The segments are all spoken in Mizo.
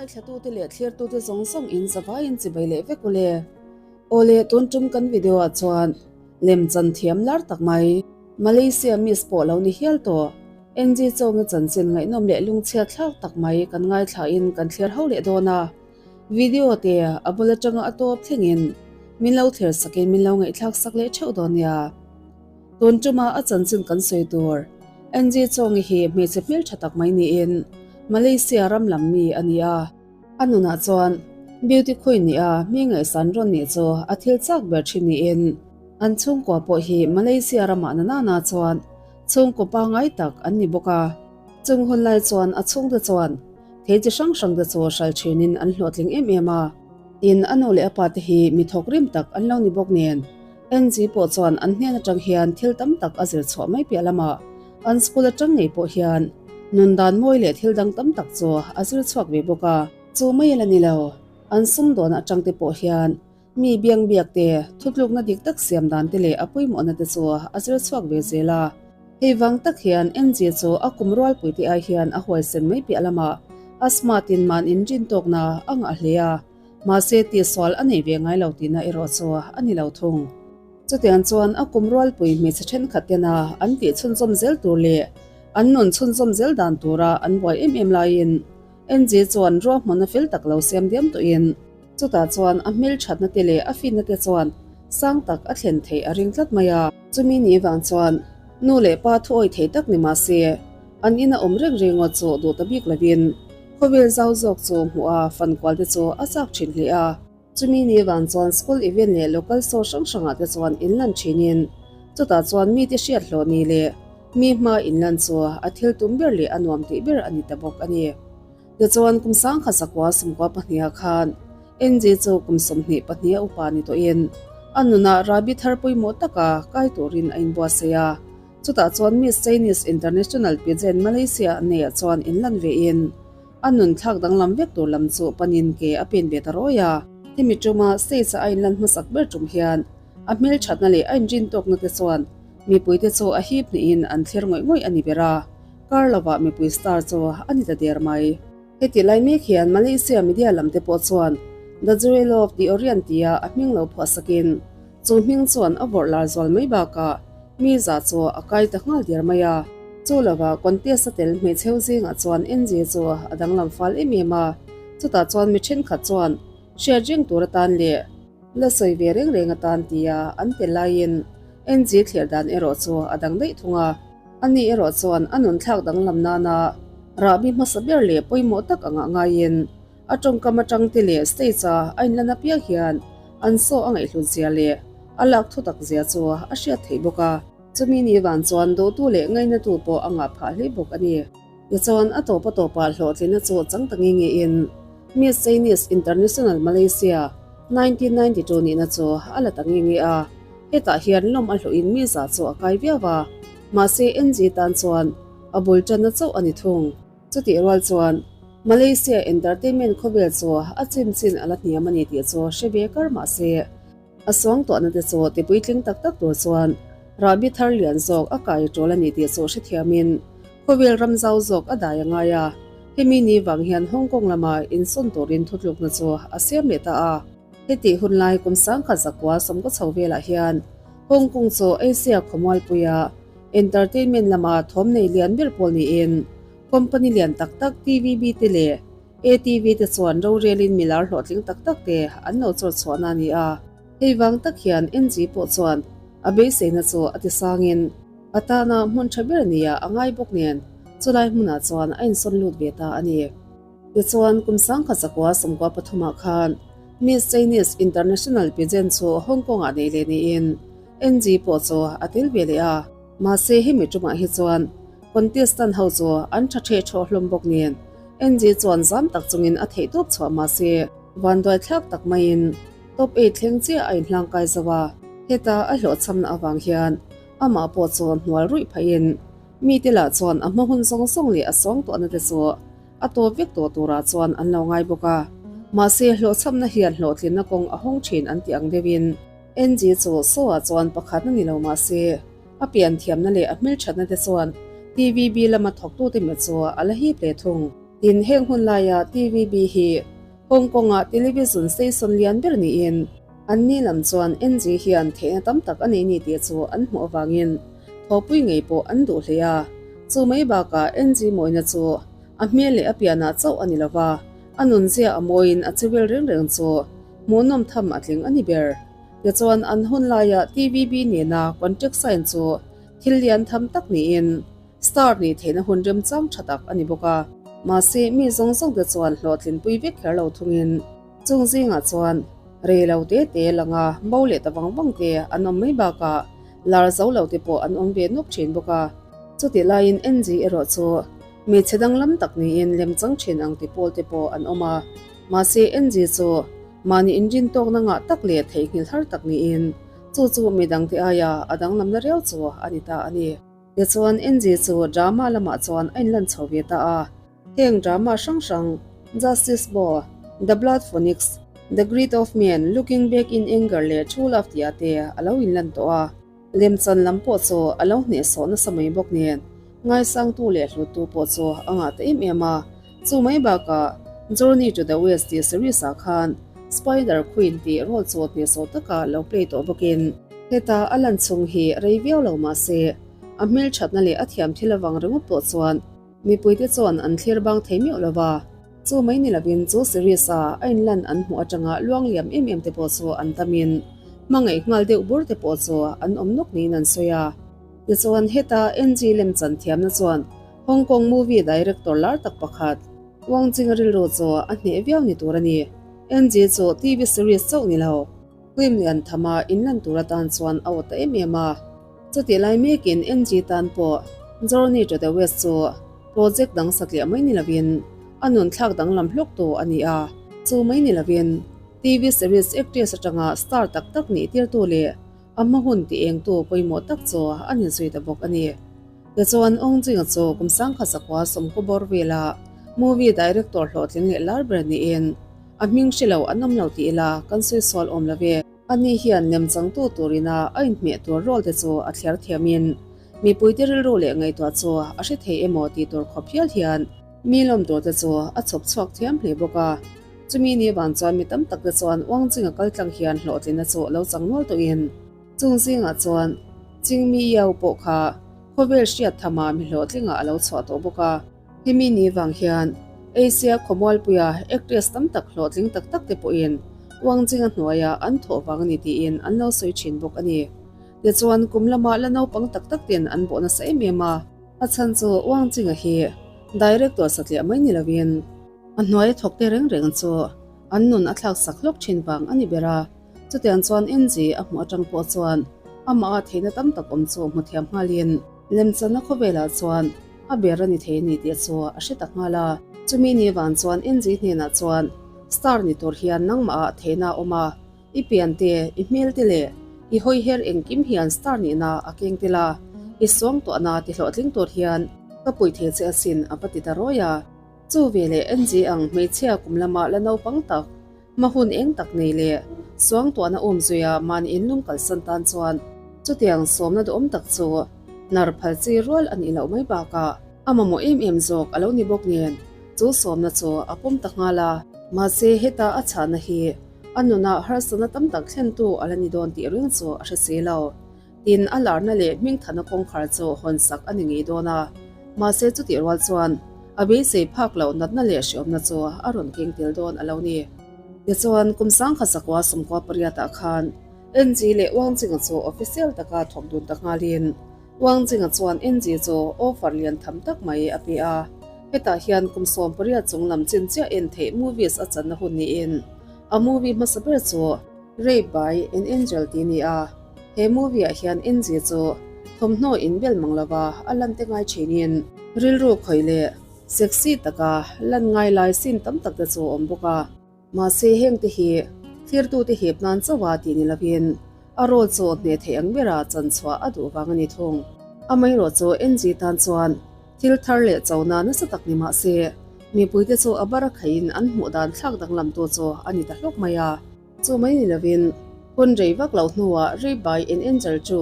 Ngaithlatute leh thlirtute zawng zawng in zavaiin chibai leh vek ule. Awle tun tum kan video ah chuan lemchan thiam lar tak mai Malaysia Miss pawh lo ni hial tawh NG Chawngi chanchin ngaihnawm leh lungchhiat thlak tak mai kan ngaithla in kan thlir ho leh dawn a. Video te a bul atanga a tawp thlengin min lo thlir sakin min lo ngaihthlak sak leh theuh dawn nia. Tun tuma a chanchin kan sawi tur NG Chawngi hi hmeichhe hmeltha tak mai niin Malaysia ram lam mi a ni a. A nunah chuan Beauty Queen nih a mi ngaihsan rawn nih chu a thil chak ber thin niin an chhungkua pawh hi Malaysia ramah na nana chuan chhungkaw pangngai tak an ni bawk a. Chung hun lai chuan a chhungte chuan thei chi hrang hrang te chu hral thinin an hlawhtling em em a. Tin, a nu leh a pa te hi mi thawk rim tak an lo ni bawk nen NG pawh chuan an hnen atang hian thil tam tak a zir chhuah mai piah lamah an school atang ngei pawh hian nun dan mawi leh thil dang tam tak chu a zir chhuak ve bawk a. Chu mai la ni lo, an sumdawn atang te pawh hian mi biang biak te, thutlukna dik tak siam dan te leh a pawimawhna te chu a zir chhuak ve zel a. Hei vang tak hian NG chu a kum rualpui te ai hian a huaisen mai piah lamah a smart in man inrin tawkna a ngah hle a. Mahse, tihsual a nei ve ngai lo tihna erawh chu a ni lo thung. Chutiang chuan a kum rualpui hmeichhe thenkhat tena an tih chhunzawm zel tur leh an nun chhunzawm zel dan tura an buai em em laiin NG chuan ruahmanna fel tak lo siam diam tawhin chutah chuan a hmelthatna te leh a finna te chuan sang tak a thlen theih a ring tlat mai a. Chumi ni vang chuan nu leh pa thuawi thei tak ni mahse an ina awm reng ringawt chu duh ta bik lovin Khawvel zau zawk chu hmuh a fan kual te chu a chak thin hle a. Chumi ni vang chuan school event leh local show hrang hrangah te chuan in lan thinin chutah chuan mite hriat hlawh ni leh mi hma in lan chu a thil tum ber leh a nuam tih ber a ni ta bawk a ni. Tichuan kum sangkhat zakua sawmkua pahniha khan NG chu kum 22 a upa ni tawhin a nunah Rabi thar pawimawh taka kai turin a inbuatsaih a. Chutah chuan Miss Chinese International Pageant Malaysia an neiah chuan in lan ve in a nun thlak danglam vek tur lam chu panin ke a pen ve ta rawi a. Hemi tuma stage a a inlan hmasak ber tum hian a hmelthatna leh a inrin tawkna te chuan mipuite chu a hip hnihin an thlir ngawih ngawih a ni ber a, kar lovah mipui star chu a ni ta der mai. Heti lai mek hian Malaysia media lam te pawh chuan The Jewel of the Orient tia a hming lo phuahsakin chu hming chuan a vawrh lar zual mai bakah mi za chu a kai ta nghal der mai a. Chu lovah contest a tel hmeichheu zingah chuan NG chu a danglam fal em em a, chutah chuan mi thenkhat chuan hriat reng tur atan leh la sawi ve reng reng atan tia an tel laiin NG thlir dan erawh chu a dang daih thung a. Ani erawh chuan a nun thlak danglam nana rahbi hmasa ber leh pawimawh tak angah ngaiin a tawngkam atang te leh stage a a inlan apiang hian an saw a ngaihhlut zia leh a lak thu tak zia chu a hriat theih bawk a. Chumi ni van chuan dawhtu leh ngainatu pawh a ngah phah hle bawk a ni. Tichuan a tawp a tawpah hlawhtlinna chu chang ta nge nge in Miss Chinese International Malaysia 1992 nihna chu a la ta nge nge a. Hetah hian lawm a hlawhin mi za chu a kai viau a, mahse NG tan chuan a bul tanna chauh a ni thung. Chutih rual chuan Malaysia entertainment khawvel chu a chin chin a la hniam a ni tih chu hre ve kar mahse a suangtuahna te chu ti puitling tak tak tur chuan rahbi thar lian zawk a kai tul a ni tih chu hrethiamin khawvel ram zau zawk a dai a ngai a. Hemi ni vang hian Hong Kong lama insawn turin thutlukna chu a siam leh ta a. Hetih hun lai kum sangkhat zakua sawmkaw chho velah hian Hong Kong chu Asia khawmualpuia entertainment lama thawm nei lian ber pawl niin company lian tak tak TVB te leh ATV te chuan rorelin milar hlawhtling tak tak te an lo chawr chhuahna a ni a. Hei vang tak hian NG pawh chuan a beiseina chu a tisangin a tana hmun tha ber nia a ngai bawk nen chulai hmunah chuan a insawn lut ve ta a ni. Tichuan, kum sangkhat zakua sawmkua pathumah khan Miss Chinese International Pageant chu Hong Kong-ah nei leh niin NG pawh chu a tel ve leh a. Mahse, hemi tumah hi chuan contestant ho chu an tha theh thawh hlawm bawk nen NG chuan zam tak chungin a theih tawp chhuah mahse, vanduai thlak tak maiin top eight thleng chiah a inhlangkai zo a. Heta a hlawhchhamna avang hian amah pawh chu hnual ruih phahin mite lah chuan a hma hun zawng zawng leh a sawngtuahna te chu A tawp vek tawh turah chuan an lo ngai bawk a, mahse hlawhchhamna hian hlawhtlinna kawng a hawng thin an tih ang deuhin NG chu Saw-ah chuan pakhatna ni lo mahse a pian thiamna leh a hmelthatna te chuan TVB lama thawktute mit chu a la hip hle thung. Tin, heng hun laia TVB hi Hong Kong-a television station lian ber niin anni lam chuan NG hian theihna tam tak a nei ni tih chu an hmuh avangin thawpui ngei pawh an duh hle a. Chu mai bakah NG mawina chu a hmel leh a pianah chauh a ni lo va, a nunzia a mawiin a chevel reng reng chu hmuhnawm tham a tling a ni ber. Tichuan an hun laia TVB nena contract sign chu thil lian tham tak niin Star nih theihna hun remchang tha tak a ni bawk a. Mahse, mi zawng zawng te chuan hlawhtlinpui vek kher lo thungin chung zingah chuan rei lo te te langa bo leh ta vang vang te an awm mai bakah lar zo lo te pawh an awm ve nawk thin bawk a. Chutih laiin NG erawh chu hmeichhe danglam tak niin lemchang thin ang ti pawl te pawh an awm a. Mahse, NG chu mahni inrintawkna ngah tak leh theihnghilh har tak niin chu chu midangte aia a danglamna riau chu a ni ta a ni. Tichuan, Angie chu drama lamah chuan a inlan chho ve ta a. Heng drama hrang hrang, Justice Bo, The Blood Phoenix, The Greed of Men, Looking Back in Anger leh True Love tih ah te a lo inlan tawh a. Lemchan lam pawh chu a lo hnehsawh nasa mai bawk nen, ngaisangtu leh hluttu pawh chu a ngah ta em em a. Chu mai bakah, Journey to the West tih series ah khan Spider Queen tih role chu hnehsawh taka lo play tawh bawkin, Heta a lan chhung hi rei viau lo mah se, a hmelthatna leh a thiam thil avang ringawt pawh chuan mipuite chuan an thlir bang thei meuh lo va. Chu mai ni lovin chu series a a inlan an hmuh atanga luang liam em em te pawh chu an tamin hmangaih nghal deuh bur te pawh chu an awm nawk niin an sawi a. Tichuan heta NG lemchan thiamna chuan Hong Kong movie director lar tak pakhat Wang Jing rilru chu a hneh viau ni tur a ni. NG chu TV series chauh ni lo. Film lian thama inlan tur atan chuan a aw ta em em a. Chutih lai mekin NG tan pawh Journey to the West chu project dang satliah mai ni lovin a nun thlak danglam hlawk tu a ni a. Chu mai ni lovin TV series actress atanga star tak tak nih tirtu leh a hma hun ti engtu pawimawh tak chu a ni zui ta bawk a ni. Tichuan Ong Jing chu kum sangkhat zakua sawmkaw bawr vela movie director hlawhtling leh lar ber niin A hming hre lo an awm lo ti ila kan sawi sual awm lo ve. Ani hian lemchangtu turina a inhmeh tur role te chu a thliar thiamin mipuite rilru leh ngaihtuah chu a hre thei emaw tih tur khawp hial hian mi lawm tur te chu a chhawp chhuak thiam hle bawk a. Chumi ni vang chuan mi tam tak te chuan uang chinga kal tlang hian hlawhtlinna chu lo chang nual tawhin chung zingah chuan Chingmi Yao pawh kha khawvel hriat thama mi hlawhtlingah a lo chhuah tawh bawk a. Hemi ni vang hian Asia khawmualpuia actress tam tak hlawhtling tak tak te pawhin Wang Jing-a hnuaia an thawh vang a ni tiin an lo sawi thin bawk a ni. Tichuan kum lama la naupang tak tak ten an bawh nasa em em a, a chhan chu Wang Jing-a hi director satliah mai ni lovin a hnuaia thawk te reng reng chu an nun a thlak sak hlawk thin vang a ni ber a. Chutiang chuan NG a hmuh atang pawh chuan amah a theihna tam tak awm chu hmu thiam nghalin lemchanna khawvelah chuan a ber a ni thei a ni tih chu a hre tak nghal a. Chumi ni vang chuan NG hnenah chuan star ni tur hian nangmah ah theihna a awm a, i pian te, i hmel te leh i hawi her engkim hian star nihna a keng tel a, i suangtuahna ti hlawhtling tur hian ka pui thei che asin a va ti ta rawi a. Chu veleh NG ang hmeichhia kum lama la naupang tak Hma hun eng tak nei leh suangtuahna awm zuia mahni inlung kalsan tan chuan chutiang sawmna duhawm tak chu hnar phal chi rual a nih loh mai bakah a mamawh em em zawk a lo ni bawk nen chu sawmna chu a pawm ta nghal a. Mahse heta a chhahna hi a nunah harsatna tam tak thlentu a la ni dawn tih reng chu a hre si lo. Tin, a larna leh hmingthana kawngkhar chu hawnsak a ni ngei dawn a. Mahse chutih rual chuan a beisei phak loh natna leh hreawmna chu a rawn keng tel dawn a lo ni. Tichuan, kum sangkhat sakua sawmkua pariatah khan NG leh Wang Jing-a chu official taka thawk dun ta nghalin Wang Jing-a chuan NG chu offer lian tham tak mai a pe a. Hetah hian kum 18 chung lam chin chiah en theih movies a channa hun niin a movie hmasa ber chu Rape by an Angel tih a ni a. He movie ah hian NG chu thawmhnaw in bel mang lova a lan te ngai thinin rilru khawih leh sexy taka lan ngai lai scene tam tak te chu a awm bawk a. Mahse heng te hi thlirtute hip nan chauh a tih ni lovin a role chu hneh theih ang bera chan chhuah a duh vang a ni thung. Amaherawh chu NG tan chuan thil thar leh chona nasa tak ni mahse mipuite chu a bar a khaihin an hmuh dan thlak danglamtu chu a ni ta hlawk mai a. Chu mai ni lovin, hun rei vak loh hnuah Rape by an Angel chu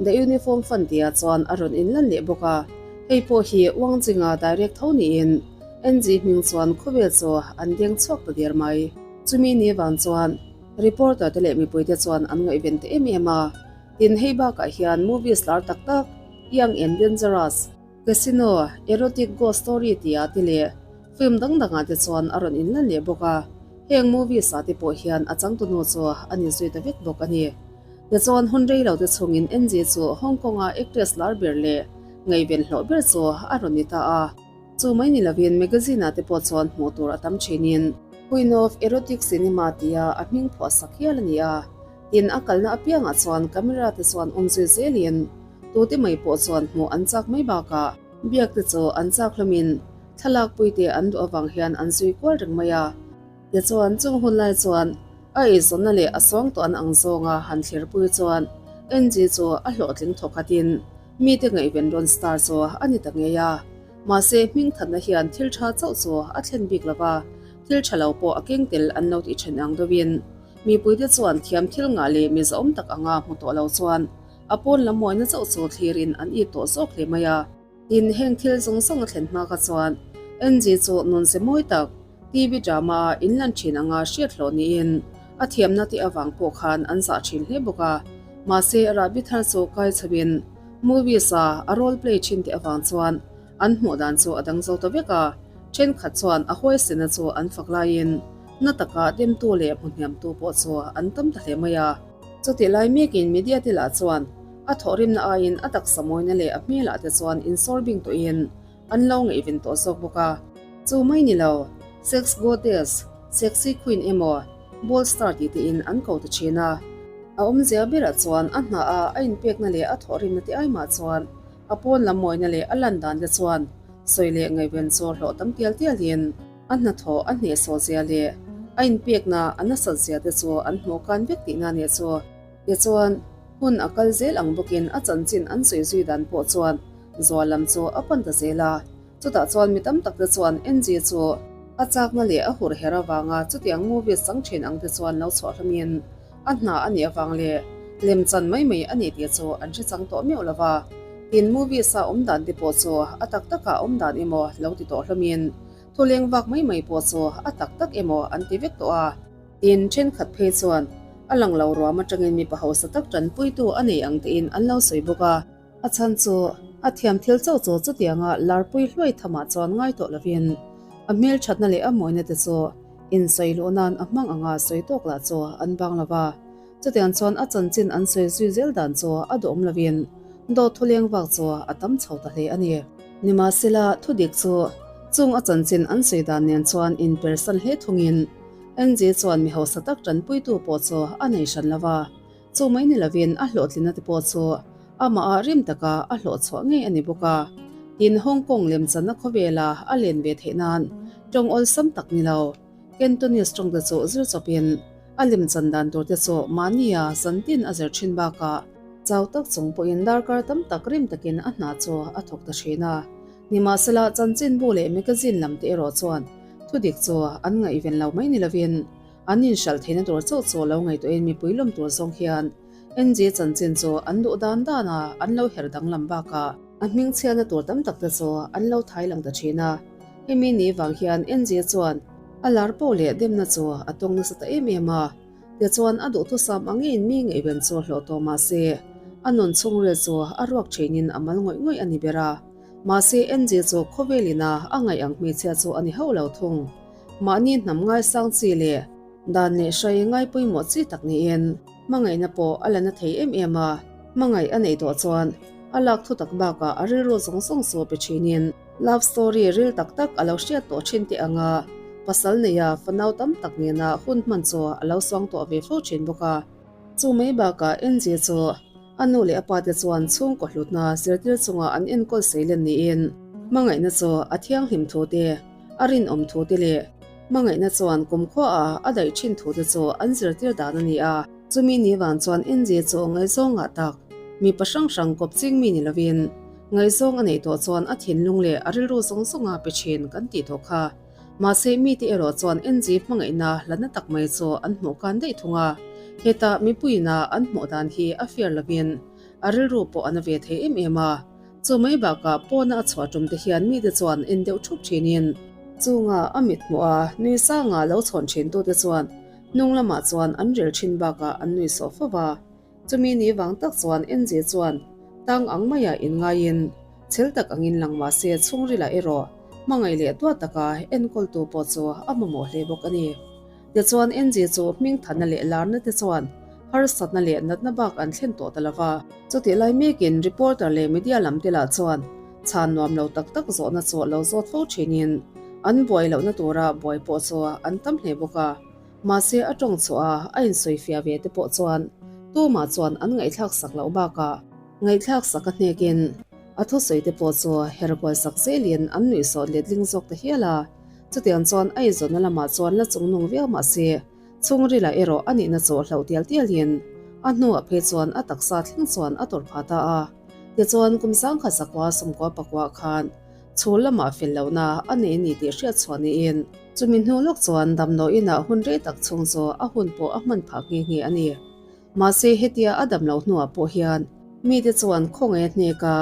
The Uniform Fund tia chuan a rawn inlan leh bawk a, hei pawh hi Wang Jinga direct tho niin. Angie hming chuan khawvel chu an deng chhuak ta der mai. Chumi ni vang chuan reporter te leh mipui te chuan an ngaihven ta em em a. Tin, hei bakah hian movies lar tak tak Young and Dangerous, Casino, Erotic Ghost Story tia te leh film dang dangah te chuan a rawn inlan leh bawk a. Heng movies ah te pawh hian a changtunu chu a ni zui ta vek bawk a ni. Tichuan hun rei lo te chhungin Angie chu Hong Kong a actress lar ber leh ngaihven hlawh ber chu a rawn ni ta a. Chu mai ni lovin magazine ah te pawh chuan hmuh tur a tam thinin Queen of Erotic Cinema tia a hming phuah sak hial a ni a. Tin a kalna apiangah chuan camera te chuan awm zui zelin tute mai pawh chuan hmuh an chak mai bakah biak te chu an chak hlawmin thlalak pui te an duh avang hian an zui kual reng mai a. Tichuan chung hun lai chuan a eizawnna leh a sawng tawh an ang zawnga han thlerpui chuan Angie chu a hlawhtling thawkhatin mite ngaihven rawn star chu a ni ta ngei a. Mahse hmingthatna hian thil tha chauh chu a thlen bik lova, thil tha lo pawh a keng tel an lo tih then ang deuhin mipuite chuan thiam thil ngah leh mi zahawm tak anga hmu tawh lo chuan a pawn lam mawina chauh chu thlirin an ip tawh zawk hle mai a. Tin, heng thil zawng zawng a thlen hma kha chuan Angie chu nunze mawi tak TV drama a inlan thin anga hriat hlawh niin a thiamna tih avang pawh khan an zah thin hle bawk a. Mahse, rahbi thar chu kai chhoin movies a a role play thin tih avang chuan an hmuh dan chu a dang zo ta vek a. Thenkhat chuan a huaisena chu an fak laiin na taka demtu leh hmuhniamtu pawh chu an tam ta hle mai a. Chutih lai mekin media te lah chuan a thawhrimna aiin a taksa mawina leh a hmelah te chuan insawr bing tawhin an lo ngaihven tawh zawk bawk a. Chu mai ni lo, sex goddess, sexy queen emaw bold star tih tein an ko ta thin a. A awmzia berah chuan a hna a a inpekna leh a thawhrimna te ai mah chuan a pawn lam mawina leh a lan dan te chuan sawi leh ngaihven chu hlawh tam tial tialin a hnathawh a hnehsawh zia leh a inpekna a nasat zia te chu an hmuh kan vek tihna nih chu. Tichuan, hun a kal zel ang bawkin a chanchin an sawi zui dan pawh chuan zual lam chu a pan ta zel a. Chutah chuan mi tam tak te chuan Angie chu a chakna leh a hur her avanga chutiang movies chang thin ang te chuan lo chhuah hlawmin a hna a nih avang leh lemchan mai mai a ni tih chu an hre chang tawh meuh lo va. Tin, movies a awm dan te pawh chu a tak taka awm dan emaw lo ti tawh hlawmin thuleng vak mai mai pawh chu a tak tak emaw an ti vek tawh a. Tin, thenkhat phei chuan a lang lo ruam atangin mipa hausa tak tanpuitu a nei ang tiin an lo sawi bawk a. A chhan chu a thiam thil chauh chu chutianga larpui hluai thamah chuan ngai tawh lovin a hmelthatna leh a mawina te chu insawi luh nan a hmang anga sawi tawk lah chu an bang lo va. Chutiang chuan a chanchin an sawi zui zel dan chu a duhawm lovin dawt thuleng vak chu a tam chho ta hle a ni. Nimahsela, thudik chu chung a chanchin an sawi dan nen chuan inpersan hle thungin Angie chuan mi hausa tak tanpuitu pawh chu a nei hran lo va, chu mai ni lovin a hlawhtlinna te pawh chu amah rim taka a hlawh chhuah ngei a ni bawk a. Tin, Hong Kong lemchanna khawvela a len ve theih nan tawng awlsam tak ni lo, Cantonese tawng te chu zir chawpin a lemchan dan tur te chu mahnia zantin a zir thin bakah chau tak chung pawhin darkar tam tak rim takin a hna chu a thawk ta thin a. Nimahsela, chanchinbu leh magazine lam te erawh chuan Thudik chu an ngaihven lo mai ni lovin an inhralh theihna tur chauh chu lo ngaihtuahin mipui lawm tur zawng hian NG chanchin chu an duh dan dan a, an lo her danglam bakah a hmingchhiatna tur tam tak te chu an lo thai lang ta thin a. Hemi ni vang hian NG chuan a lar pawh leh demna chu a tawng nasa ta em em a, tichuan a duhthusam angin mi ngaihven chu hlawh tawh mah se a nun chhungril chu a ruak thinin a mal ngawih ngawih a ni ber a. Mahse Angie chu khawvel ina a ngaih ang hmeichhia chu a ni hauh lo thung. Mahni hnam ngaisang chi leh dan leh hrai ngai pawimawh chi tak niin hmangaihna pawh a la na thei em em a. Hmangaih a neih tawh chuan a lak thu tak bakah a rilru zawng zawng chu pe thinin love story ril tak tak a lo hriat tawh thin teh anga pasal neia fanau tam tak nena hun hman chu a lo suang tawh ve fo thin bawk a. Chu mai bakah Angie chu a nu leh a pa te chuan chhungkaw hlutna zirtir chunga an enkawl seilen niin hmangaihna chu a thianghlim thu te, a rinawm thu te leh hmangaihna chuan kumkhuaah a daih thin thu te chu an zirtir dan a ni a. Chumi ni vang chuan Angie chu ngaihzawng ngah tak, mipa hrang hrang kawp ching mi ni lovin ngaihzawng a neih tawh chuan a thinlung leh a rilru zawng zawnga pe thin kan tih tawh kha. Mahse, mite erawh chuan NG hmangaihna la na tak mai chu an hmuh kan daih thung a. Hetah mipuiina an hmuh dan hi a fair lovin a rilru pawh a na ve thei em em a. Chu mai bakah pawna a chhuah tum te hian mite chuan en deuh thup thinin. Chunga a mit hmuh a, nui sanga lo chhawn thintute chuan hnung lamah chuan an rel thin bakah an nui sawh fo va. Chumi ni vang tak chuan Angie chuan tang ang maia inngaiin chhel tak angin lang mah se chhungrilah erawh hmangaih leh duat taka enkawltu pawh chu a mamawh hle bawk a ni. Tichuan Angie chu hmingthanna leh larna te chuan harsatna leh natna bak an thlen tawh ta lo va. Chutih lai mekin reporter leh media lam te lah chuan chhan nuam lo tak tak zawhna chu lo zawt fo thinin an buai lohna tura buai pawh chu an tam hle bawk a. Mahse a tawng chhuah a a insawifiah ve te pawh chuan tumah chuan an ngaihthlak sak loh bakah ngaihthlak sak a hnekin a thusawi te pawh chu her kual sak zelin an nuihsawt letling zawk ta hial a. Chutiang chuan a inzawnna lamah chuan la chungnung viau mah se, chhungrilah erawh a nihna chu hlauh tial tialin a hnuah phei chuan a taksa thleng chuan a tawrh phah ta a. Tichuan kum sangkhat zakua sawmkua pakua khan chhul lamah fel lohna a nei a ni tih hriat chhuah niin chumi hnu lawk chuan damdawi inah hun rei tak chhung chu a hun pawh a hman phah nghe nghe a ni. Mahse hetia a dam loh hnuah pawh hian mite chuan khawngaih a hnek a,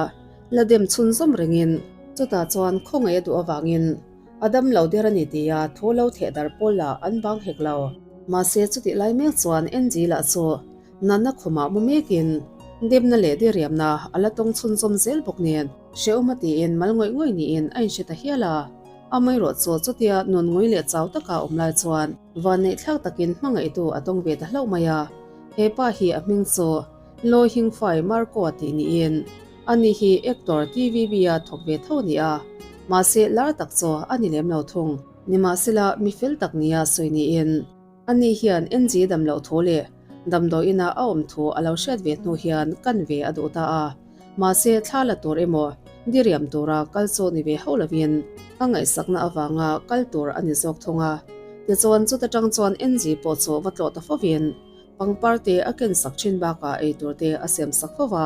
la dem chhunzawm rengin chutah chuan khawngaih a duh avangin a dam lo der a ni tia thu lo theh dar pawl lah an bang hek lo. Mahse chutih lai mek chuan Angie lah chu natna khumah mu mekin demna leh diriamna a la tawng chhunzawm zel bawk nen hrehawm a tiin mal ngawih ngawih niin a inhre ta hial a. Amaherawh chu chutia nun ngui leh chau taka awm lai chuan vanneihthlak takin hmangaihtu a tawng ve ta hlauh mai a. He pa hi a hming chu Lawi Hingfai Marco tih niin ani hi actor TVB-a thawk ve tho a ni a, mahse lar tak chu a ni lem lo thung. Nimahsela mi fel tak nia sawi niin ani hian NG dam loh thu leh damdawi ina a awm thu a lo hriat ve hnu hian kan ve a duh ta a. Mahse thla la tur emaw diriam tura kal chu ni ve hauh lovin a ngaihsakna avanga kal tur a ni zawk thung a. Tichuan chuta tang chuan NG pawh chu va tlawh ta fovin pangpar te a ken sak thin bakah ei tur te a siam sak fo va.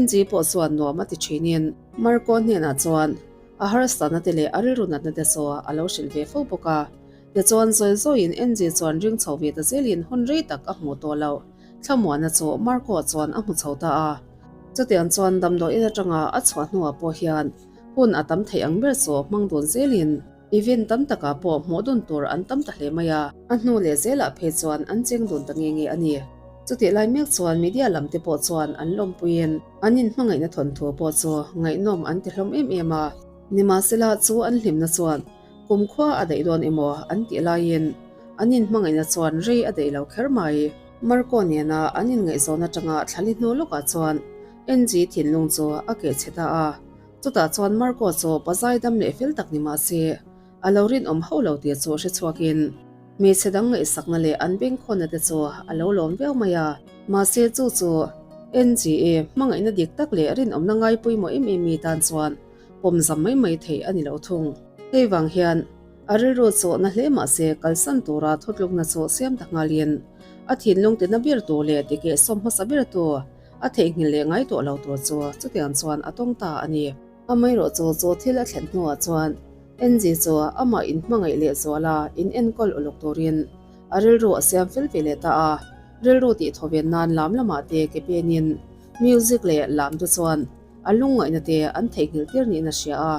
NG pawh chuan nuam a ti thinin Marco hnenah chuan a harsatna te leh a rilru natna te chu a lo hrilh ve fo bawk a. Tichuan zawi zawiin NG chuan ring chho ve ta zelin hun rei tak a hmuh tawh loh Thlamuana chu Marco chuan a hmu chho ta a. Chutiang chuan damdawi in atanga a chhuah hnuah pawh hian hun a tam theih ang ber chu hmang dun zelin event tam takah pawh hmuh dun tur an tam ta hle mai a. A hnu leh zelah phei chuan an cheng dun ta nge nge a ni. Chutih lai mek chuan media lam te pawh chuan an lawmpuiin an inhmangaihna thawnthu pawh chu ngaihnawm an ti hlawm em em a. Nimahsela chu an hlimna chuan kumkhua a daih dawn emaw an tih laiin an inhmangaihna chuan rei a daih lo kher mai. Marco nena an inngaihzawn atanga thlali hnu lawkah chuan Angie thinlung chu a keh chhe ta a. Chutah chuan Marco chu pazai dam leh fel tak ni mah se, a lo rinawm hauh lo tih chu hre chhuakin hmeichhe dang ngaihsakna leh an bengkhawnna te chu a lo lawm viau mai a. Mahse chu chu Angie-i hmangaihna dik tak leh rinawmna ngai pawimawh em em mi tan chuan pawmzam mai mai theih a ni lo thung. Hei vang hian A rilru chawhna hle mah se kalsan tura thutlukna chu siam ta nghalin a thinlung tina ber tu leh tikeh sawm hmasa ber tu a theihnghilh leh ngai tawh lo tur chu chutiang chuan a tawng ta a ni. Amaherawh chu chu thil a thlen hnuah chuan Angie chu amah inhmangaih leh zuala in enkawl uluk turin a rilru a siam fel ve leh ta a, rilru tih thawven nan lam lamah te ke penin music leh lam te chuan a lungngaihna te an theihnghilh tir niin a hria a.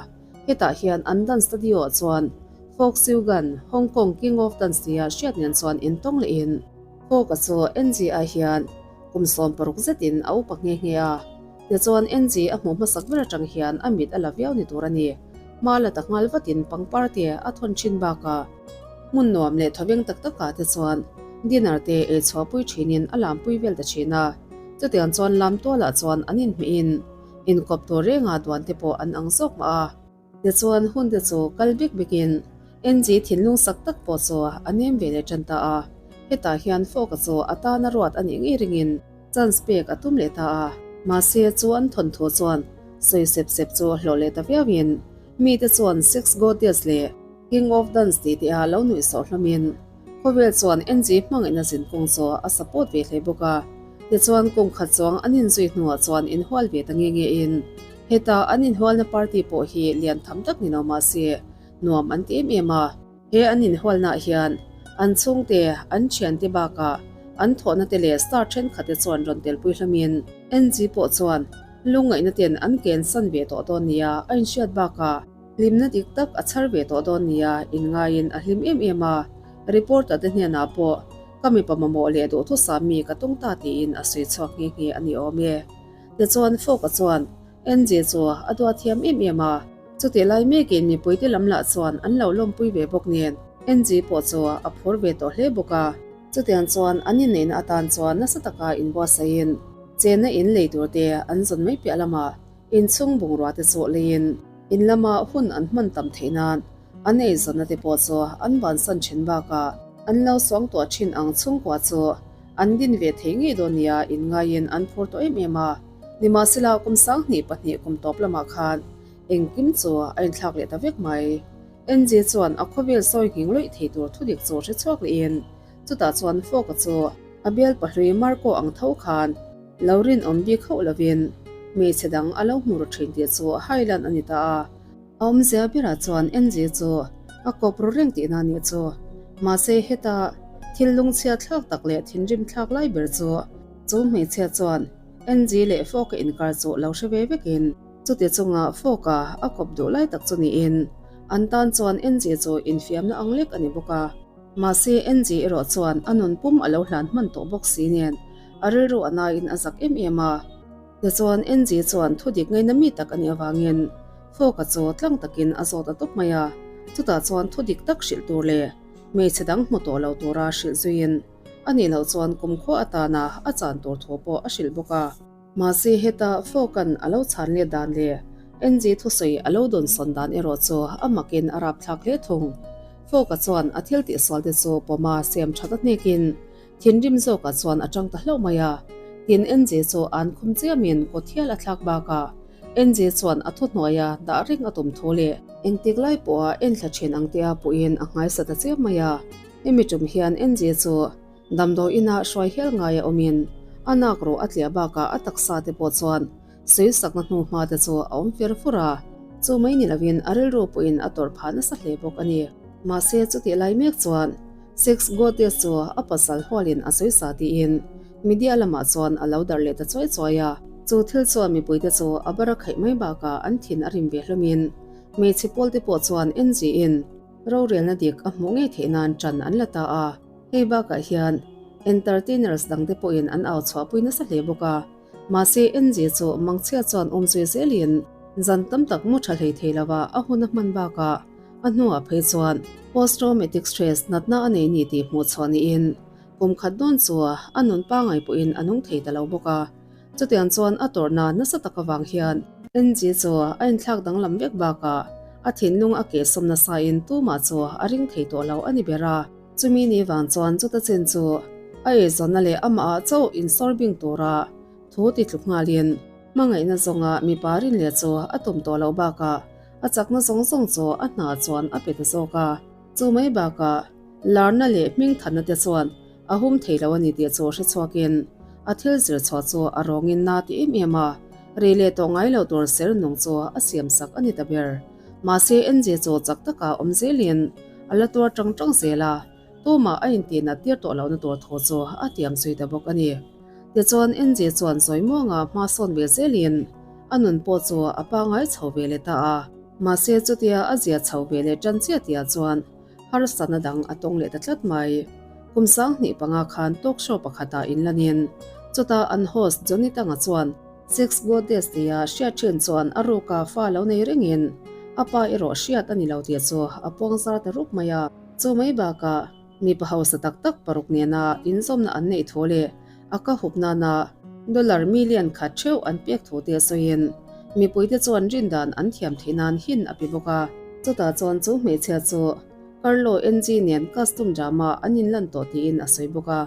Hetah hian an dance studio ah chuan Fok Siu Gan, Hong Kong King of Dance tia hriat nen chuan intawng lehin Fok-a chu NG-ah hian kum 16 zetin a upa nghe nghe a. Tichuan NG a hmuh hmasak ber atang hian a mit a la viau ni tur a ni. Hma la ta nghal vatin pangpar te a thawn thin bakah hmun nuam leh thawveng tak takah te chuan dinner te ei chhuahpui thinin a lampui vel ta thin a. Chutiang chuan lam tualah chuan an inhmeh in Inkawp tur renga duan te pawh an ang zawk mah a. Tichuan hun te chu kal bik bikin NG thinlung sak tak pawh chu a nem ve leh tan ta a. Hetah hian Fawka chu a tana ruat a nih ngei ringin chance pek a tum leh ta a. Mahse chu an thawnthu chuan sawi sep sep chu hlawh leh ta viauin mite chuan Sex Goddess leh King of Dance tih te ah lo nuih sawh hlawmin Khawvel chuan NG hmangaihna zin kawng chu a support ve hle bawk a. Tichuan kum khat chuang an inzui hnuah chuan inhual ve ta nge nge in heta an inhualna party pawh hi lian tham tak ni lo mah se nuam an ti em em a. He an inhualnaah hian an chhungte, an thiante bakah an thawhna te leh star thenkhat te chuan rawn telpui hlawmin NG pawh chuan lungngaihna ten an kensan ve tawh dawn nia a inhriat bakah. Hlimna dik tak a chhar ve tawh dawn nia inngaiin a hlim em em a, reporter te hnenah pawh ka mipa mamawh leh duhthusam mi ka tung ta tiin a sawi chhuak nghe nghe a ni awm e. Tichuan Fawka chuan Angie chu a duat thiam em em a, chutih lai mekin mipuite lam lah chuan an lo lawmpui ve bawk nen Angie pawh chu a phur ve tawh hle bawk a. Chutiang chuan an inneihna atan chuan nasa taka inbuatsaihin chenna in lei tur te an zawn mai piah lamah inchhung bungrua te chu leiin in lama hun an hman tam theih nan an eizawnna te pawh chu an bansan thin bakah an lo suangtuah thin ang chhungkua chu an din ve thei ngei dawn nia inngaiin an phur tawh em em a. Nimahsela kum 2002 kum tawp lamah khan engkim chu a inthlak leh ta vek mai. Angie chuan a khawvel sawi nghing lawih thei tur thudik chu hre chhuak lehin chutah chuan Fawka chu a bial pahlui Marco ang tho khan lo rinawm bik hauh lovin hmeichhe dang a lo hmu ru thin tih chu hailan a ni ta a. A awmzia berah chuan Angie chu a kawp ru reng tihna a nih chu. Mahse heta thil lungchhia thlak tak leh thinrim thlak lai ber chu chu hmeichhia chuan Angie leh Fawka inkar chu lo hre ve vekin Chuti chunga Fawka a kawp duh lai tak chu niin an tan chuan Angie chu infiamna ang lek a ni bawk a. Mahse Angie erawh chuan a nun pum a lo hlan hman tawh bawk si nen a rilru a naiin a zak em em a. Tichuan Angie chuan thu dik ngaina mi tak a nih avangin Fawka chu tlang takin a zawt a tawp mai a. Chutah chuan thu dik tak hrilh tur leh hmeichhe dang hmu tawh lo tura hrilh zuiin a nih loh chuan kumkhua atana a chan tur thu pawh a hrilh bawk a. Mahse heta Fawka'n a lo chhan let dan leh Angie thusawi a lo dawnsawn dan erawh chu a makin a rapthlak hle thung. Fawka chuan a thil tihsual te chu pawma siam that a hnekin thinrim zawkah chuan a tang ta hlauh mai a. Tin Angie chu an khum chiamin kawt hial a thlak bakah Angie chuan a thuhnuaia dah reng a tum thu leh engtik lai pawha enthla thin ang tia puhin a nghaisa ta chiam mai a. Hemi tum hian Angie chu Damdawi inah hruai hial ngai a awmin a nak rawh a tliah bakah a taksa te pawh chuan sawisakna hnu hma te chu a awm fer fur a, chu mai ni lovin a rilru pawhin a tawrh phah nasa hle bawk a ni. Mahse chutih lai mek chuan Sex Goddess chu a pasal hualin a sawisa tiin media lamah chuan a lo darh leh ta chuai chuai a, chu thil chuan mipuite chu a bar a khaih mai bakah an thin a rim ve hlawmin hmeichhe pawl te pawh chuan NG-in rorelna dik a hmuh ngei theih nan ṭan an la ta a. Hei bakah hian entertainers dangte pawhin an au chhuahpui nasa hle bawk a, mahse NG chu mangchhia chuan awm zui zelin zan tam tak mu tha hlei thei lova a hun a hman bakah a hnuah phei chuan post-traumatic stress natna a nei ni tih hmuh chhuah niin kum khat dawn chu a nun pangai pawhin a nung thei ta lo bawk a. Chutiang chuan a tawrhna nasa tak avang hian NG chu a inthlak danglam vek bakah a thinlung a kehsawm nasain tumah chu a ring thei tawh lo a ni ber a. Chumi ni vang chuan chuta chin chu a eizawnna leh amah ah chauh insawr bing tura thu ti tluk nghalin hmangaihna zawnga mipa rin leh chu a tum tawh loh bakah a chakna zawng zawng chu a hna chuan a pe ta zawk a. Chu mai bakah larna leh hmingthanna te chuan a hum thei lo a ni tih chu hre chhuakin a thil zir chhuah chu a rawngin na ti em em a, rei leh tawh ngai lo tur ser nung chu a siam sak a ni ta ber. Mahse NJ chu chak taka awm zelin a la tuar tang tang zel a, tumah a intihnat tir tawh lohna tur thu chu a tiam zui ta bawk a ni. Tichuan NJ chuan zawi muanga hma sawn ve zelin a nun pawh chu a pangai chho ve leh ta a. Mahse chutia a zia chho ve leh tan chiah tihah chuan harsatna dang a tawng leh ta tlat mai. Kum 2005 khan talk show pakhatah inlanin chutah an host Johnny Tanga chuan Sex Goddess tia hriat thin chuan a ruka fa lo nei rengin a pa erawh hriat a ni lo tih chu a puang zar ta rup mai a. Chu mai bakah mipa hausa tak tak paruk nena inzawmna an neih thu leh a ka hup nana dollar million khat theuh an pek thu te sawiin mipuite chuan rindan an thiam theih nan hin a pe bawk a. Chutah chuan chu hmeichhia chu Carlo NG nen costume drama an inlan tawh tiin a sawi bawk a.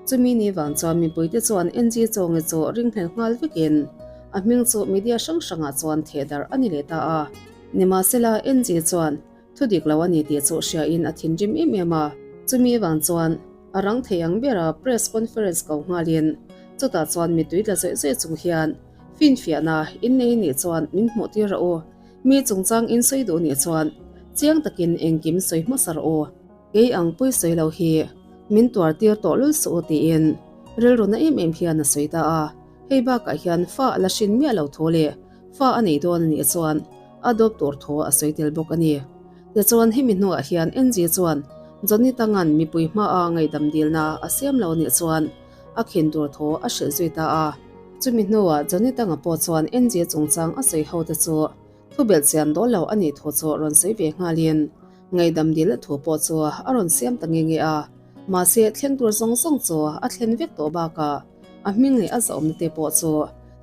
Chumi ni vang chuan mipuite chuan NG Chawnge chu ringhlel nghal vekin a hming chu media hrang hrangah chuan thehdarh a ni leh ta a. Nimahsela NG chuan thu dik lo a ni tih chu hriain a thinrim em em a. Chumi vang chuan a rang thei ang bera press conference ko nghalin chutah chuan mitui tla zawih zawih chung hian finfiahna innei nih chuan min hmuh tir rawh u. Mi chungchang in sawi duh nih chuan chiang takin engkim sawi hmasa rawh u. Kei ang pui sawi lo hi min tuar tir tawh lul suh u tiin rilru na em em hian a sawi ta a. Hei bakah hian fa a la hrin miah lo thu leh fa a nei dawn a nih chuan A dawp tur thu a sawi tel bawk a ni. Tichuan hemi hnuah hian NG chuan Johnny Tangan mipui hmaa ngaihdam dilna a siam lo nih chuan a khin tur thu a hrilh zui ta a. Chumi hnuah Johnny Tanga pawh chuan NG chungchang a sawi ho te chu thu belhchian dawl lo a nih thu chu rawn sawi ve nghalin ngaihdam dilna thu pawh chu a rawn siam ta nge nge a. Mahse thleng tur zawng zawng chu a thlen vek tawh bakah a hming leh a zahawmna te pawh chu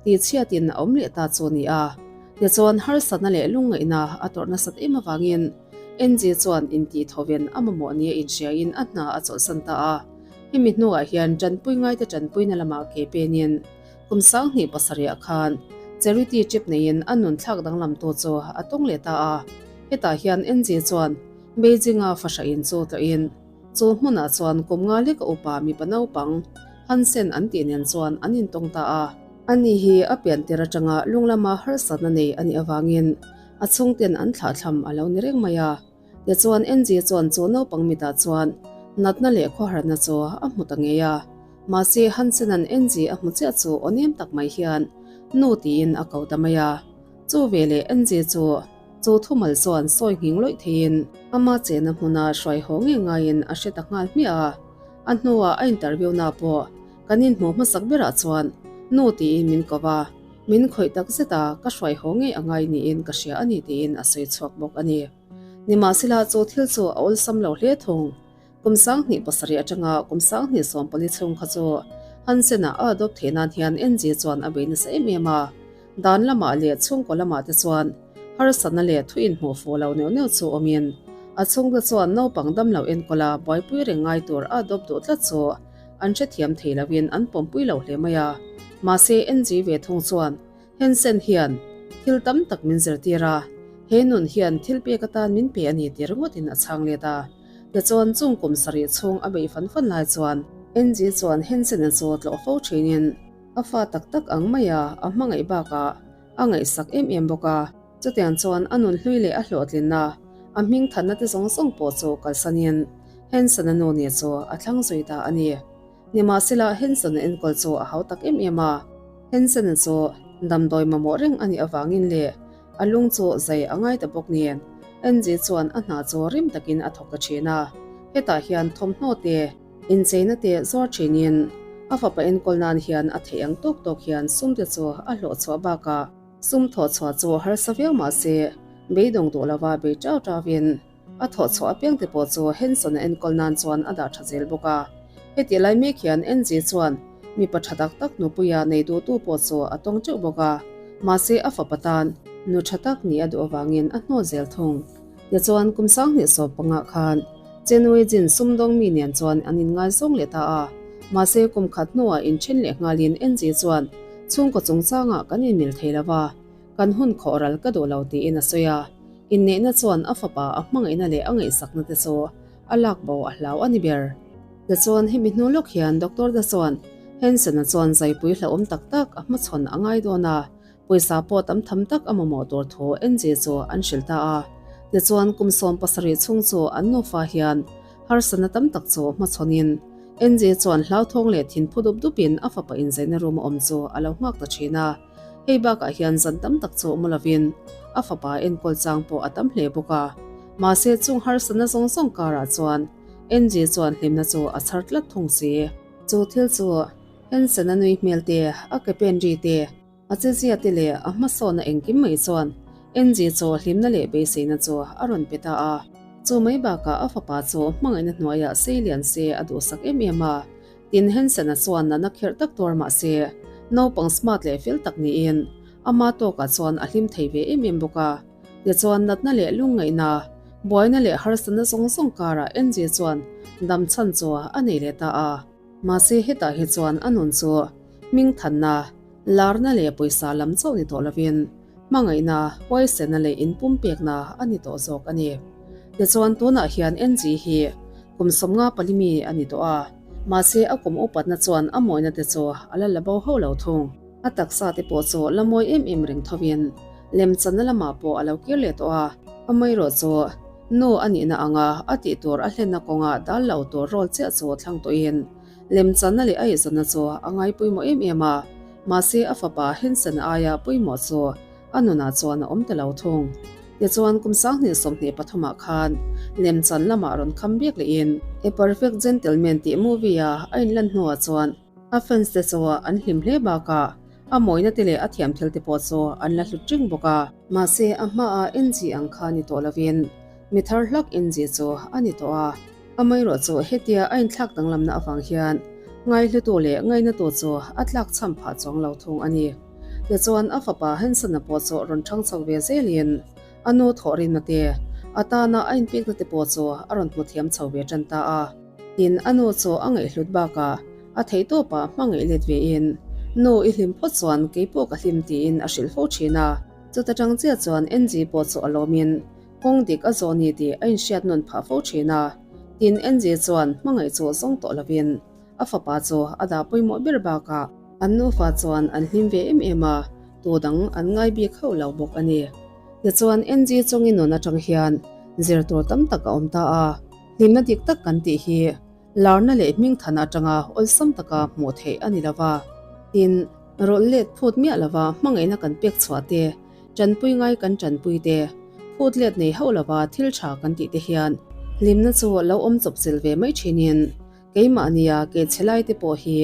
tihchhiatin a awm leh ta chu a ni a. Tichuan harsatna leh lungngaihna a tawrh nasat em avangin Angie chuan intihthawven a mamawh nia inhriain a hna a chawlhsan ta a. Hemi hnuah hian tanpui ngaite tanpuina lamah ke penin kum 27ah khan charity trip neiin a nun thlak danglamtu chu a tawng leh ta a. Hetah hian Angie chuan Beijing-a fahrahin chu tlawhin Chu hmunah chuan kum nga lek a upa mipa naupang Hansen an tih nen chuan an intawng ta a. Ani hi a pian tir atanga lung lama harsatna nei a nih avangin a chhungten an thlahthlam a lo ni reng mai a. Tichuan Angie chuan chu naupang mitah chuan natna leh khawharna chu a hmu ta ngei a. Mahse Hansen-a'n Angie a hmu chiah chu aw nem tak mai hian nu tiin a ko ta mai a. Chu veleh Angie chu Chu thumal chuan sawi nghing lawih theiin ama chena hmuna hruai haw ngei ngaiin a hre ta nghal hmiah a. A hnuah a interview na pawh kan inhmuh hmasak berah chuan nu tiin min ko va, min khawih tak zet a, ka hruai haw ngei a ngai niin ka hria a ni tiin a sawi chhuak bawk a ni. Nimahsela chu thil chu a awlsam lo hle thung. Kum 27 atanga kum 2014 chhung kha chu Hansen-a a adopt theih nan hian NG chuan a bei nasa em em a. Dan lamah leh chhungkaw lamah te chuan harsatna leh thu inhmuh fuh lo neuh neuh chu awmin a chhungte chuan naupang damlo enkawla buaipui reng ngai tur a adopt duh tlat chu an hrethiam thei loin an pawmpui lo hle mai a. Mahse NG ve thung chuan Hansen hian thil tam tak min zirtir a, he nun hian thil pek atan min pe a ni ti ringawtin a chhang let a. Tichuan chung kum sarih chhung a beih fan fan lai chuan Angie chuan Hansen-a chu tlawh fo thinin a fa tak tak ang mai a, a hmangaih bakah a ngaihsak em em bawk a. Chutiang chuan a nun hlui leh a hlawhtlinna, a hming thanna te zawng zawng pawh chu kalsanin Hansen-a nu ni chu a thlang zui ta a ni. Nimahsela Hansen-a enkawl chu a hau tak em em a. Hansen-a chu damdawi mamawh reng a nih avangin leh A lung chu zai a ngai ta bawk nen, Angie chuan a hna chu rim takin a thawk ta thin a. Hetah hian thawmhnaw te, incheina te zuar thinin a fapa enkawl nan hian a theih ang tawk tawk hian sum te chu a hlawh chhuah bakah sum thawh chhuah chu harsa viau mah se beidawng duh lova bei tau tauin A thawh chhuah apiang te pawh chu Henson-a enkawl nan chuan a dah tha zel bawk a. Hetih lai mek hian Angie chuan mipa tha tak tak nupuia nei duhtu pawh chu a tawng teuh bawk a, mahse a fapa tan nu tha tak nih a duh avangin a hnawl zel thung. Tichuan kum 2015 khan Chen Weijin sumdawng mi nen chuan an inngaizawng leh ta a, mahse kum khat hnuah inthen leh nghalin Angie chuan chhungkaw chungchangah kan inmil thei lo va, Kan hun khawh ral ka duh lo tiin a sawi a, inneihna chuan a fapa a hmangaihna leh a ngaihsakna te chu a lak bo a hlau a ni ber. Tichuan hemi hnu lawk hian Doctor te chuan Hansen-a chuan zaipui hlauhawm tak tak a hmachhawn a ngai dawn a, pawisa pawh tam tham tak a mamawh tur thu Angie chu an hrilh ta a. Tichuan kum 70 chhung chu an nufa hian harsatna tam tak chu hmachhawnin Angie chuan hlauthawng leh thinphu dup dupin a fapa inzaina room a awm chu a lo nghak ta thin a. Hei bakah hian zan tam tak chu awm lovin a fapa enkawl chang pawh a tam hle bawk a. Mahse chung harsatna zawng zawng karah chuan Angie chuan hlimna chu a chhar tlat thung si. Chu thil chu Hanson-a nui hmel te, a ke pen ri te, a chezia te leh a hmasawna engkim mai chuan Angie chu hlimna leh beiseina chu a rawn pe ta a. Chu mai bakah a fapa chu hmangaihna hnuaiah sei lian se a duhsak em em a. Tin Hansen-a chuan nana kherh tak tuar mah se, naupang smart leh fel tak niin ama tawkah chuan a hlim thei ve em em bawk a. Tichuan natna leh lungngaihna, buaina leh harsatna zawng zawng karah Angie chuan dam chhan chu a nei leh ta a. Mahse hetah hi chuan a nun chu hmingthanna, larna leh pawisa lam chauh ni tawh lovin hmangaihna, huaisenna leh inpumpekna a ni tawh zawk a ni. Tichuan tunah hian Angie hi kum 54 mi a ni tawh a, mahse a kum upatna chuan a mawina te chu a la la bo ho lo thung. A taksa te pawh chu la mawi em em reng thovin lemchanna lamah pawh a lo kir leh tawh a, amaherawh chu nu a nihna anga a tih tur a hlenna kawnga dal lo tur rawl chiah chu thlang tawhin lemchanna leh a eizawnna chu a ngaipawimawh em em a, mahse a fapa Henson-a aia pawimawh chu. a nunah chuan a awm ta lo thung. Tichuan kum 2023 ah khan lemchan lamah rawn kham bik lehin A Perfect Gentleman tih movie-a a inlan hnuah chuan a fans te chu an hlim hle bakah a mawina te leh a thiam thil te pawh chu an la hlut reng bawk a. Mahse a hmaah Angie ang kha ni tawh lovin mi thar hlak Angie chu a ni tawh a. Amaherawhchu hetia a inthlak danglamna avang hian ngaihlutu leh ngainatu chu a tlakchham phah chuang lo thung a ni. Tichuan a fapa Hanson-a pawh chu rawn ṭhang chho ve zelin a nu thawhrinna te, a tana a inpekna te pawh chu a rawn hmu thiam chho ve ṭan ta a. Tin, a nu chu a ngaihhlut bakah a theihtawpah hmangaih let vein, Nu, i hlim phawt chuan kei pawh ka hlim tiin a hrilh fo ṭhin a. Chuta ṭang chiah chuan Angie pawh chu a lawmin kawng dik a zawh ni tih a inhriat nawn phah fo ṭhin a. Tin, Angie chuan hmangaih chu zawng tawh lovin A fapa chu a dah pawimawh ber bakah an nufa chuan an hlim ve em em a, tu dang an ngai bik hauh lo bawk a ni. Tichuan NG chungi nun atang hian zir tur tam tak a awm ta a, hlimna dik tak kan tih hi larna leh hmingthana atanga awlsam taka hmuh theih a ni lo va. Tin, rawlh let phut miah lova hmangaihna kan pek chhuah te, tanpui ngai kan tanpui te, phut let nei hauh lova thil tha kan tih te hian hlimna chu lo awm chawp chilh ve mai thinin Keimahnia ke chhe lai te pawh hi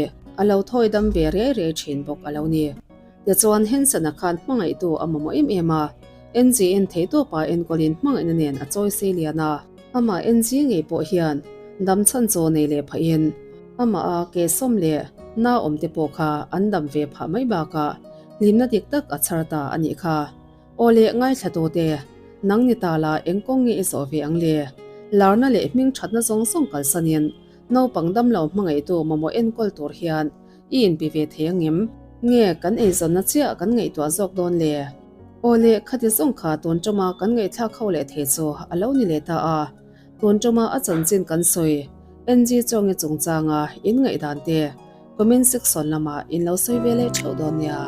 a lo thawi dam ve riai riai thin bawk a lo ni. Tichuan Henson-a khan hmangaihtu a mamawh em em a, NG en theihtawpa enkawlin hmangaihna nen a chawi sei lian a. Amah NG ngei pawh hian dam chhan chaw nei leh phahin amah a ke sawm leh na awm te pawh kha an dam ve phah mai bakah hlimna dik tak a chhar ta a nih kha. Aw le ngaithla tu te, nang ni ta la eng kawng nge i zawh ve ang le? Larna leh hming thatna zawng zawng kalsanin naupang damlo hmangaihtu mamawh enkawl tur hian i inpi ve thei angem? Nge kan eizawnna chiah kan ngaihtuah zawk dawn le? Aw le khati zawng kha tun tawma kan ngaihthlak ho leh thei chu a lo ni leh ta a, tun tawma a chanchin kan sawi NG Chawngi chungchanga in ngaihdan te comment section lamah in lo sawi ve leh theuh dawn nia.